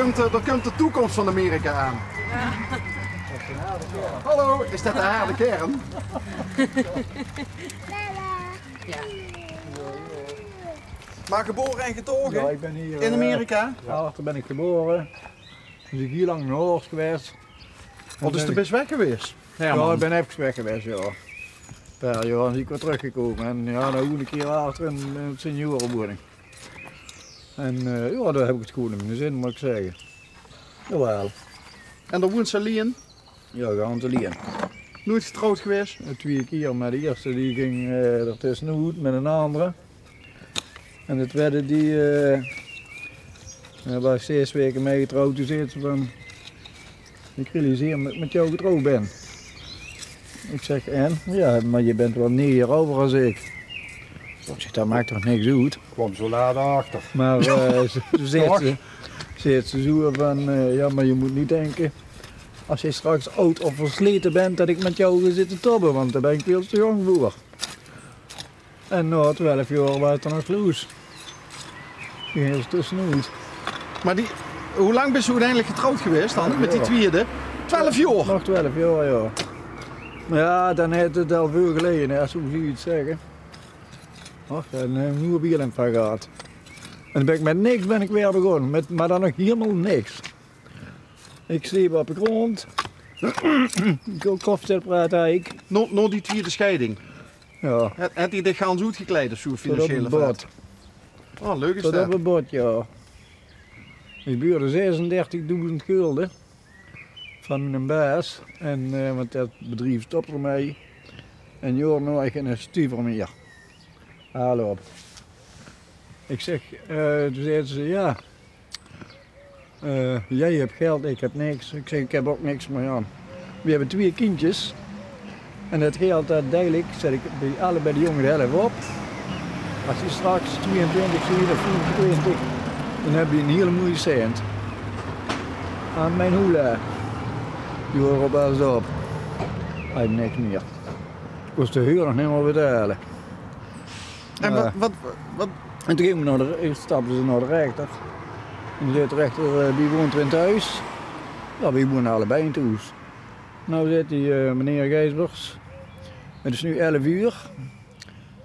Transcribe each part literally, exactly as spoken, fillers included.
Kump, eh, dao kump de toekoms van Amerika aan. Hallo, is det de harde kern? Maar geboren en getogen? Jao, ik bin hie, in eh, Amerika? Jao, dao bin ik gebore. Dus ik hie lang in Horst gewaes. Wat is de bes weg gewaes? Jao, ik bin efkes weg gewaes, jao. Paar jaor en ik weer trökgekómme. En jao, dan woen ik hie achter in, in de seniorewoening. En, eh, jao, dao heb ik het good in mien zin, mót ik zegge. Jawel. En dao woens se allein? Jao, gans allein. Noeit getrouwd gewaes? Eh, twieë kier, maar de ierste die ging, eh, d'r tösjenoet met een andere. En de twiede die, eh, eh, waas zes waeke mei getrouwd, toen zag ze van: "Ik realiseer me det ik met jou getrouwd bin." Ik zeg: "En?" "Ja, maar je bent wel negen jaar ouder als ik." Ik zeg: "Dat maakt toch niks uit?" Kwam zo laat achter. Maar, eh, ze, ze zegt, ze, zegt ze zo van, eh: "Ja, maar je moet niet denken, als je straks oud of versleten bent, dat ik met jou ga zitten tobben, want daar ben ik veel te jong voor." En na twelf jaor waas 't nog loes. Die ging er tösjenoet. Maar die, hoe lang bes se oeteindelik getrouwd gewaes dan, met die twiede? Twelf jaor? Nog twelf jaor, jao. Maar jao, dan haet 't al väöl geleje, hè, zoe zów ik 't zegge. Och, en, eh, noe heb ik 'r ein van gehad. En dan bin ik met niks bin ik weer begós, met, maar dan nog hielemaol niks. Ik sleep op de grond. Ik koffiezetapparaat haw ik. Nao, nao die twiede scheiding? Jao. Haet, haet die dich gans oetgekleid of zoe financieel? Tot op 't bot. Oh, leuk is det. Tot op 't bot, jao. Ik behuurde zesendertigdoezend gulde van miene baas. En, eh, want det bedrief stopde d'r mei. En jaor nao haw ik geine stuver mier. Haal op. Ik zeg, eh, toen zag ze: "Ja, eh, jij hebt geld, ik heb niks." Ik zeg: "Ik heb ook niks, maar ja, we hebben twee kindjes. En het geld, dat deil ik, zet ik bij allebei de jongen de helft op. Als je straks tweeëntwintig bent of vijfentwintig, dan heb je een hele mooie cent." Aan mijn hoela. Die horen op alles op. Hij heeft niks meer. Kos de huur nog niet meer betalen. En wat, wat, wat? En toen gingen we naar de, stapten ze naar de rechter. En toen zei de rechter: "Eh, wie woont er in 't huis?" "Ja, we wonen allebei in 't huis." "Nou," zei die, eh, "meneer Gijsbers, het is nu elf uur.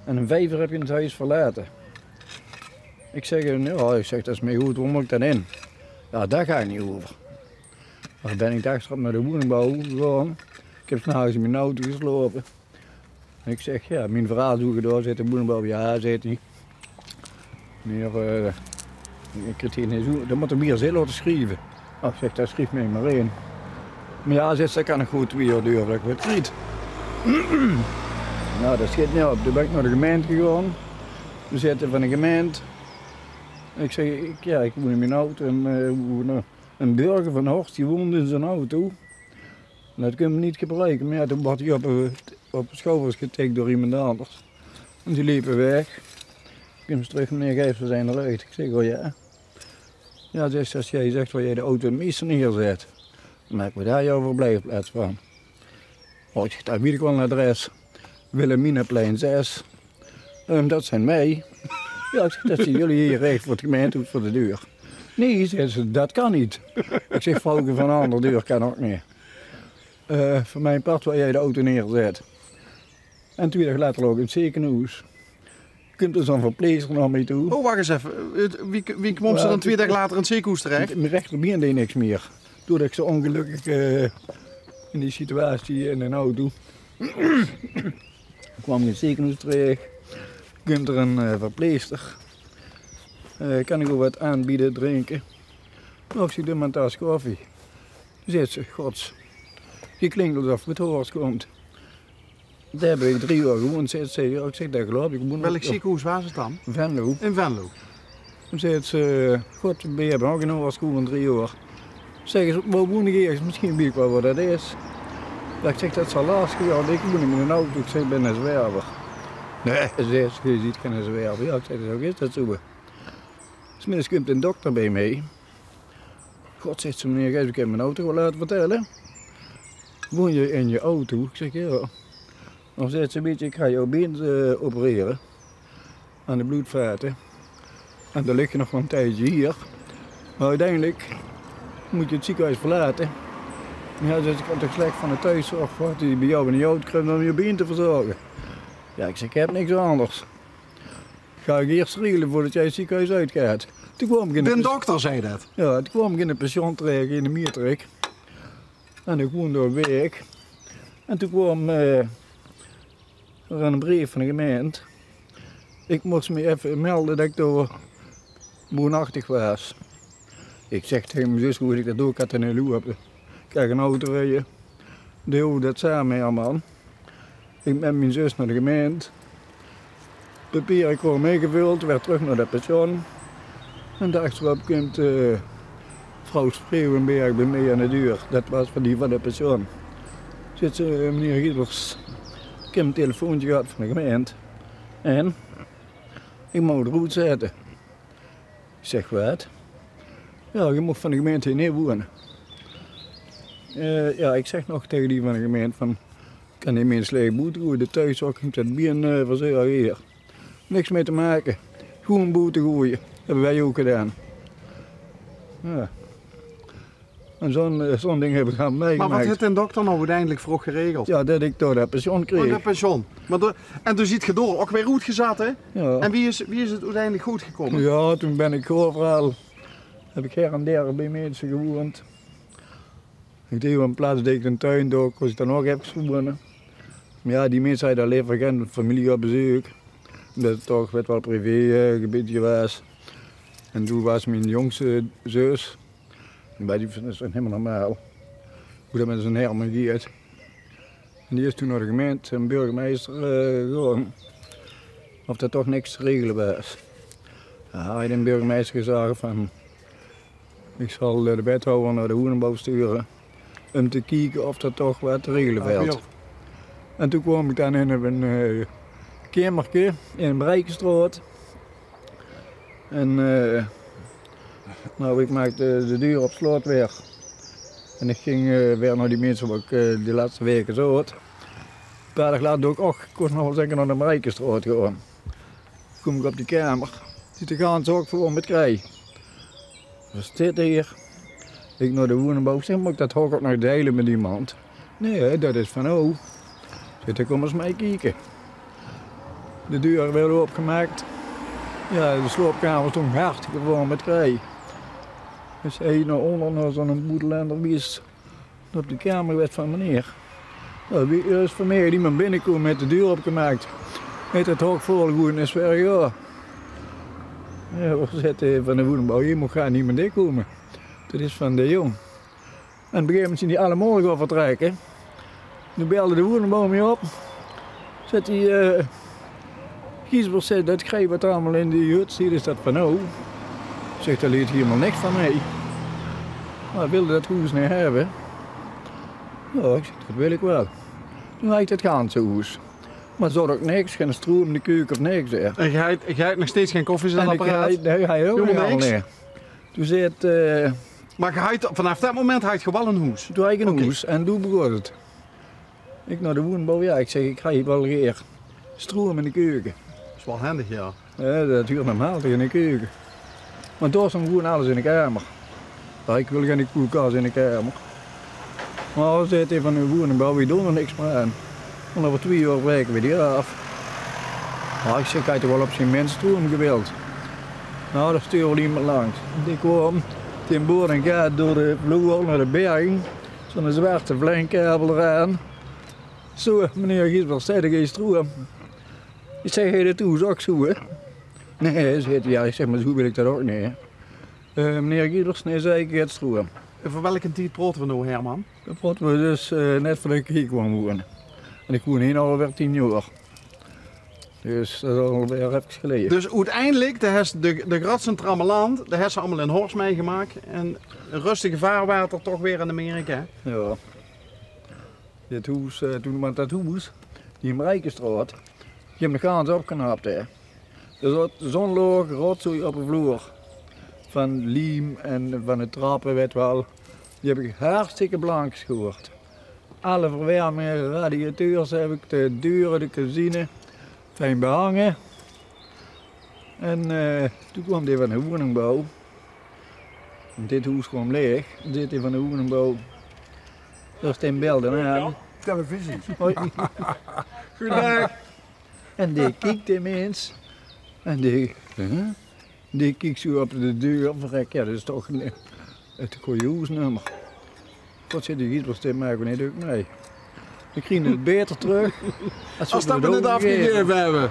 En om vijf uur heb je het huis verlaten." Ik zeg: "Eh, ja," ik zeg, "dat is mij goed, waar moet ik dan in?" "Ja, daar ga ik niet over." Dan ben ik de achterop naar de woningbouw gegaan. Ik heb 's nachts in mijn auto geslapen. En ik zeg: "Ja, mijn verhaal zo gedaan." Zit de woningbouw: "Ja," zit hij, "meneer, eh, ik kreeg hier niet zo, dan moet er weer zin laten schrijven." "Oh," zegt hij, "schrijf mij maar in." "Maar ja," zegt ze, "dat kan nog goed twee jaar duren dat ik wat krijg." Nou, dat schiet niet op. Toen ben ik naar de gemeente gegaan. Toen zit hij van de gemeente. Ik zeg: "Ik, ja, ik woon in mijn auto en, eh, woon, eh, een burger van Horst, die woont in zijn auto. En dat kunnen we niet gebruiken." Maar ja, toen werd hij op, eh, op de schouders getikt door iemand anders. En die liepen weg. Ik kom terug: "Meneer Gijs, we zijn eruit." Ik zeg: "Oh ja?" "Ja," zegt ze, "als jij zegt waar jij de auto het meeste neerzet, dan maken we daar jouw verblijfplaats van." "Oh," ik zeg, "dan weet ik wel een adres. Wilhelminaplein zes. Ehm, dat zijn wij." "Ja," ik zeg, "dat zien jullie hier recht voor het gemeentehoes voor de deur." "Nee," zegt ze, "dat kan niet." Ik zeg: "Vrouwke, van een andere deur kan ook niet. Eh, voor mijn part waar jij de auto neerzet." En twee daag later lag ik in 't zekenhoes. Kump er zo'n verpleegster naar mij toe. Oh, wacht eens even. Eh, wie, wie kwam ze dan twee daag later in 't zekenhoes terecht? Mijn rechterbeen deed niks meer. Doordat ik zo ongelukkig, eh, in die situatie in een auto kwam ik in 't zekenhoes terecht. Kump er een, eh, verpleegster. Eh, "Kan ik u wat aanbieden, drinken?" "Nou," ik zeg, "doe maar een tas koffie." Zegt ze: "Gods, je klinkt alsof je uit Horst komt." "Daar heb ik drie jaar gewoond," zegt ze. "Ja," ik zeg, "dat geloof ik." "Welk zekenhoes waas 't dan?" "Venlo." "In Venlo?" Zegt ze: "God, we hebben ook in Horst gewoond drie jaar." Zeg ze: "Waar woon ik eerst? Misschien weet ik wel wat dat is." Ja, ik zeg: "Dat zal lastig, ja, want ik woon in mijn auto." Ik zeg: "Ik ben een zwerver." "Nee," zegt ze, "je ziet geen zwerver." Ja, ik zeg: "Zo is dat zo." 's Middags kump een dokter bij mij. "God," zegt ze, "meneer Gijs, ik heb mijn auto wel laten vertellen. Woon je in je auto?" Ik zeg: "Ja." Dan zegt ze: "Weet je, ik ga jouw been, eh, opereren. Aan de bloedvaten. En dan lig je nog wel een tijdje hier. Maar uiteindelijk Mót geer 't ziekenhoes verlaote? Jao, zaet ze, ich kan toch slech van de thoes of wat, die bie dich in de jood kruipe óm dich bie te verzörge. Jao, ich zèk, ich höb niks anders. Gaon ich ieërs regele veurdet geer 't ziekenhoes oetgaot. Toen kwaam ich in de... D'n dokter zag det? Jao, toen kwaam ich in de pension terech, in de Mieëtrik. En ich woon dao op Weeg. En toen kwaam, eh, d'r eine breef van de gemeinte. Ich mós mich effe melde det ich dao woonachtig waas. Ich zèk taenge mien zus: "Wie mót ich det doon? Ich kan toch neet loupe. Ich kan gein auto rieje." Doe det same, Herman. Ich mit mien zus nao de gemeinte. Papiere kwaame ingevöld, weer trök nao de pension. En daags d'rop kump, eh, vrouw Spreeuwenberg bie mich aan de deur. Det waas van die van de pension. Zaet ze: "Eh, meneer Giesbers, ich höb ein telefoontje gehad van de gemeinte. En ich mót uch d'roet zètte." Ich zèk: "Waat?" "Jao, geer moogt van de gemeinte hie neet woeëne." Eh, jao, ich zèk nog taenge die van de gemeinte van: "Ich kan die mins neet boete goeaje, de thoes, ich höb det bie ein, eh, verzörger hie. Niks mit te make. Gewoeën boete goeaje. Höbbe veer ouch gedaon." Jao. En zoe'n, eh, zoe'n ding höb ich al mitgemaak. Mer waat haet d'n dokter noe oeteindelik veur uch geregeld? Jao, det ich toch de pension kreeg. Oh, de pension. Mer de, en doe zeet geer dao ouch weer oetgezat, hè? Jao. En wie is, wie is 't oeteindelik good gekómme? Jao, toen bön ich gewoon veural, höb ich her en der bie minse gewoeënd. Ich deeg in plaats det ich d'n tuin doog, kós ich dan ouch effe woeëne. Mer jao, die minse hawwe dan leever gein femilie op bezeuk. Ómdet 't toch, wet waal, privé, eh, gebiedje waas. En doe waas mien jóngste zus, mer die is hielemaol normaal. Wie det mit zoe'n Herman geit. En die is toen nao de gemeinte en burgemeister, eh, gegange. Of det toch niks te regele waas. Jao, haw d'n burgemeister gezag van: "Ich zal, eh, de wethouwer nao de woeëningbouw sture óm te kieke of det toch waat te regele vèlt." En toen kwaam ich dan in ein, eh, kamerke in de Brijkestraot. En, eh, noe, ich maakde de deur op slot weer. En ich ging, eh, weer nao die minse wo ich, eh, de lèste waeke zoot. Ein paar daag later doog ich ouch, kós nog waal zègke, nao de Brijkestraot gaon. Kóm ich op die kamer, die is de ganse hok vol mit krei. Waat zit hie? Ich nao de woeëningbouw, zèk: "Mót ich det hok ouch nog deile mit emes?" "Nae, det is van ow." Zaet 'r: "Kóm ins mit kieke." De deur weer opgemaak. Jao, de slaopkamer stóng hartstikke vol mit krei. Is hae nao ónger nao zoe'n boedelender gewaes, op de kamer gewaes van meneer. Noe, wie is vanmiddig emes binnegekómme, haet de deur opgemaak, haet 't hok volgegoeid en is weer gegaon. Jao, zaet 'r van de woeëningbouw: "Hie maag gein emes in kómme. Det is van de jóng." En op ein gegaeve moment zeen die allemaol gaon vertrèkke. Toen belde de woeëningbouw mich op. Zaet 'r: "Eh, Giesbers, zaet 'r, det krei waat allemaol in die hut zit, is det van ow?" Ich zèk: "Dao ligk hielemaol niks van mich." "Mer wilt geer det hoes neet höbbe?" "Jao," ich zèk, "det wil ich waal." Toen haw ich det ganse hoes. Mer d'r zoot ouch niks, gein stroum in de keuke of niks, hè. En geer höb, geer höb nog steeds gein koffiezetapparaat? En ich haw, nae, haw ich ouch nog niks. Toen zaet, eh, Mer geer haw, vanaaf det moment haw geer waal ein hoes? Toen haw ich ein hoes en toen begós 't. Ich nao de woeëningbouw, jao, ich zèk, ich haw waal gaer stroum in de keuke. Is waal hendig, jao. Jao, det huurt normaal taenge de keuke. Mer dao stóng gewoeën alles in de kamer. Jao, ich wil gein koelkas in de kamer. Mer zaet 'r van de woeëningbouw: "Veer doon d'r niks mee aan. En euver twieë oor breke veer die aaf." Mer ich zèk, haw toch waal op zeen mins stroum gewild. Noe, dao sture veer emes langs. Die kwaam, die boorde ein gaat door de vloer nao de berging. Zoe'n zwarte vlieënkabel d'raan. "Zo, meneer Giesbers, zaet 'r, gein stroum?" Ich zèk: "Hae, det doon ze ouch zo, hè?" "Nae," zaet 'r, "jao," ich zèk, "mer zo wil ich det ouch neet, hè." "Eh, meneer Giesbers, nae," zag ich, "gein stroum." Euver welke tied praote veer noe, Herman? Dan praote veer dus, eh, net veurdet ich hie kwaam woeëne. En ich woeën hie noe alweer tieën jaor. Dus det is alweer efkes geleje. Dus oeteindelik, de hes, de, de gratste trammelant, de hes se allemaol in Horst mitgemaak. En rustig vaarwater toch weer in Amerika, hè? Jao. Dit hoes, eh, toen, want det hoes, die Marijkestraot, die höbbe de gans opgeknap, hè. D'r zoot zoe'n laog rotzooi op de vloer. Van liem en van de trappe, wet waal. Die höb ich hartstikke blank gesjoord. Alle verwerminge, radiateurs höb ich, de deure, de kozijne, fijn behange. En, eh, toen kwaam die van de woeëningbouw. Dit hoes kwam leeg. Dit is van de Hoegenbouw. Dat is Tim Belden, hè? Televisie. Hoi. Goedendag. En die kiekt, die mins. En die, hè? Die kiekt zo op de deur. Verrek, ja, dat is toch een, het goeie hoesnummer. Wat zit die gietels te maken? Nee, doe ik mee. Dan kriegen we het beter terug. Als we het afgegeven hebben.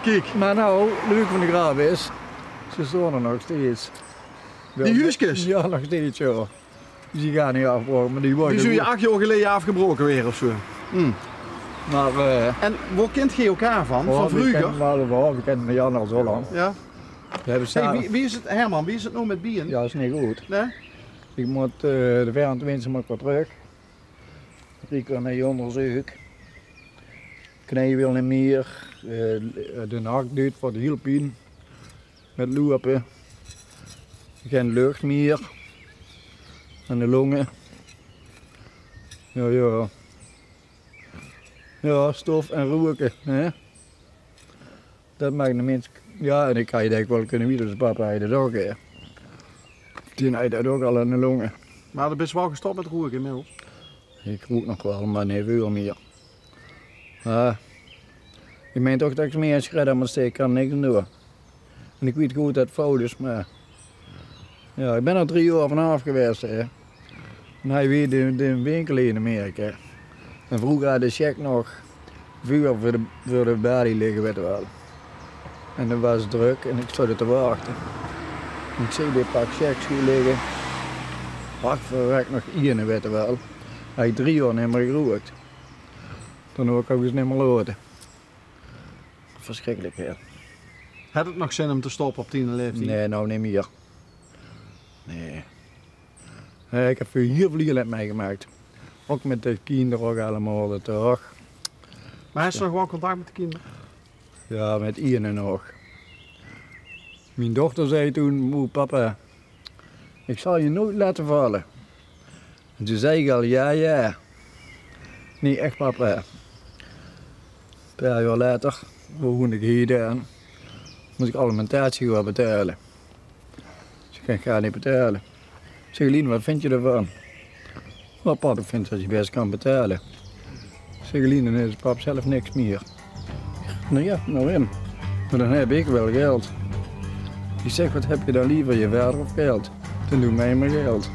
Kiek. Maar nou, leuk van de graaf is, ze staan er nog steeds. Die huuskes? Ja, nog steeds, ja. Die gaan niet afgebroken, maar die worden. Die zul je acht jaar geleden afgebroken weer of zo. Maar, eh, en waar kent gij elkaar van? Van vroeger? Wel, we kennen Jan al zo lang. Ja. We hebben samen. Hey, wie, wie is het, Herman? Wie is het nou met Bien? Ja, is niet goed. Nee? Ik moet, eh, de vijfentwintig moet ik weer terug. Rico naar onderzoek. Knie wil niet meer. Eh, de hak doet voor de hielpien. Met lopen. Geen lucht meer. En de longen. Ja, ja. Ja, stof en roken, hè? Dat maakt de mens. Ja, en ik had je denk wel kunnen weten, dus papa hij dat ook, hè. Die hij dat ook al aan de longen. Maar dan bist wel gestopt met roken inmiddels? Ik rook nog wel, maar niet veel meer. Ja. Ik meen toch dat ik meer schred aan mijn steek kan niks doen. En ik weet goed dat het fout is, maar ja, ik ben er drie jaar vanaf geweest, hè. En hij weet de, de winkel in Amerika. En vroeger had de check nog vuur voor de, voor de balie liggen, weet je wel. En dat was druk en ik stond er te wachten. En ik zie die pak checks hier liggen. Wacht, verrek, nog één, weet je wel. Hij drie jaar niet meer geroerd. Dan hoor ik ook eens niet meer laten. Verschrikkelijk, hè. Had het nog zin om te stoppen op tiende leeftijd? Nee, nou niet meer. Nee. Nee, ik heb heel veel ellende meegemaakt. Ook met de kinderen ook allemaal, dat toch. Maar heb je nog wel contact met de kinderen? Ja, met Ian nog. Mijn dochter zei toen: "Moe, papa, ik zal je nooit laten vallen." En toen zei ik al: "Ja, ja." Niet echt, papa. Een paar jaar later, we wonen hier aan, moet ik alimentatie gaan betalen. Dus ik kan het niet betalen. Ik zeg: "Lien, wat vind je ervan?" "Oh, pap, ik vind dat je best kan betalen." Ik zeg: "Lien, dan heeft pap zelf niks meer." "Nou ja, nou in. Maar dan heb ik wel geld." Ik zeg: "Wat heb je dan liever, je vader of geld?" "Dan doe mij maar geld."